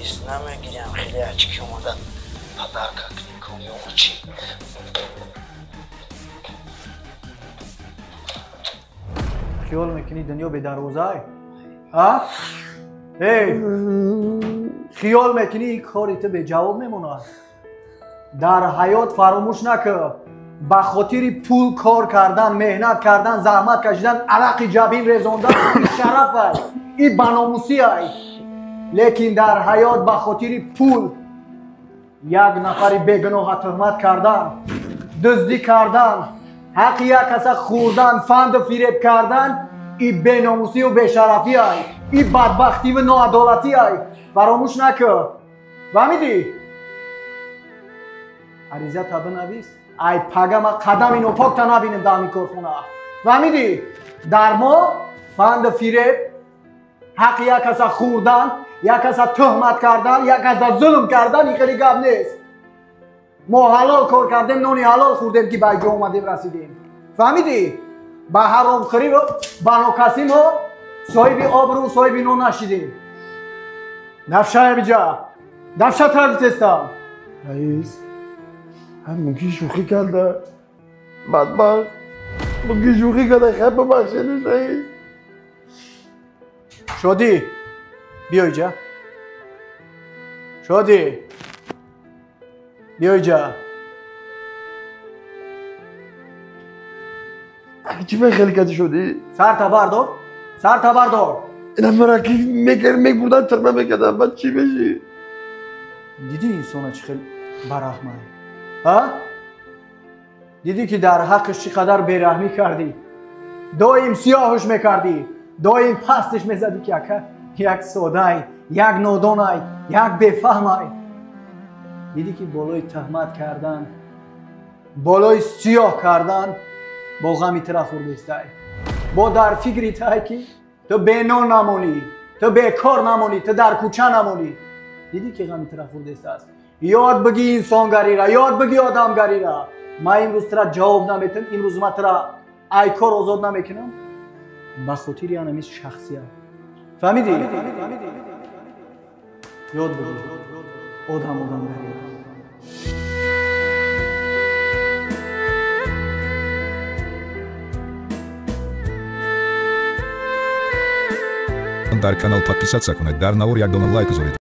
Раис намегирям, хеле очки омада подарка кунем комёчи. Хиёл мекунӣ дунё бедарвозае? А? Эй! Хиёл мекунӣ ин кори ту беҷавоб мемонад? Дар ҳаёт фаромӯш накун, ба хотири пул кор кардан, меҳнат кардан, заҳмат кашидан, арақи ҷабин резондан ин шараф ай, ин баномусӣ ай. Лекин дар ҳаёт ба хотири пул як нафари бегуноҳа туҳмат кардан, дуздӣ кардан, ҳаққи як каса хӯрдан, фанду фиреб кардан ин беномусию бешарафӣ ай, ин бадбахтиву ноадолатӣ ай. Фаромӯш накун. Фаҳмидӣ? Аризата бинавис. Ай пага ма қадами нопокта набинем дар ҳамин корхона. Фаҳмидӣ? Дар мо фанду фиреб, ҳаққи як каса хӯрдан, як каса туҳмат кардан, як каса зулм кардан ин хеле гап нест. Мо ҳалол кор кардем, нони ҳалол хӯрдем ки ба ҷо омадем расидем. Фаҳмидӣ? Ба ҳаромхӯрӣ ба нокасӣ мо соҳиби обрӯ, соҳиби нон нашидем. Нафшая биҷа. Нафша травитестам. Раис, ҳам мумкин шӯхӣ карда. Бадбахт. Мумкин шӯхӣ карда, хай бибахшедиш, раис. Шодӣ, биё иҷа. Шодӣ, биё иҷа. Чӣ хеле кади шудӣ? Сарта бардор, сарта бардор. Ина мара ки мебурдан тирма мекардам, баъд чӣ мешӣ? Дидӣ инсона чӣ хел бараҳмай? А? Дидӣ ки дар ҳаққиш чӣ қадар бераҳмӣ кардӣ? Доим сиёҳуш мекардӣ, доим пастиш мезадӣ ки ака як содай, як нодонай, як бефаҳмай. Дидӣ ки болои туҳмат кардан, болои сиёҳ кардан бо ғами тира хӯрдестай. Бо дар фикри тай ки ту бенон намонӣ, ту бекор намонӣ, ту дар кӯча намонӣ. Дидӣ ки ғами тира хӯрдестааст. Ёд бигӣ инсонгарира, ёд бигӣ одамгарира. Ман имрӯз тира ҷавоб наметам, имрӯз ман тира ай кор озод намекунам ба хотири анамис шахсият. Фаҳмидӣ? Ёд бигӣ одам одамгарира. Дар канал подписаться кунед, дар навор як дона лайк гузоред.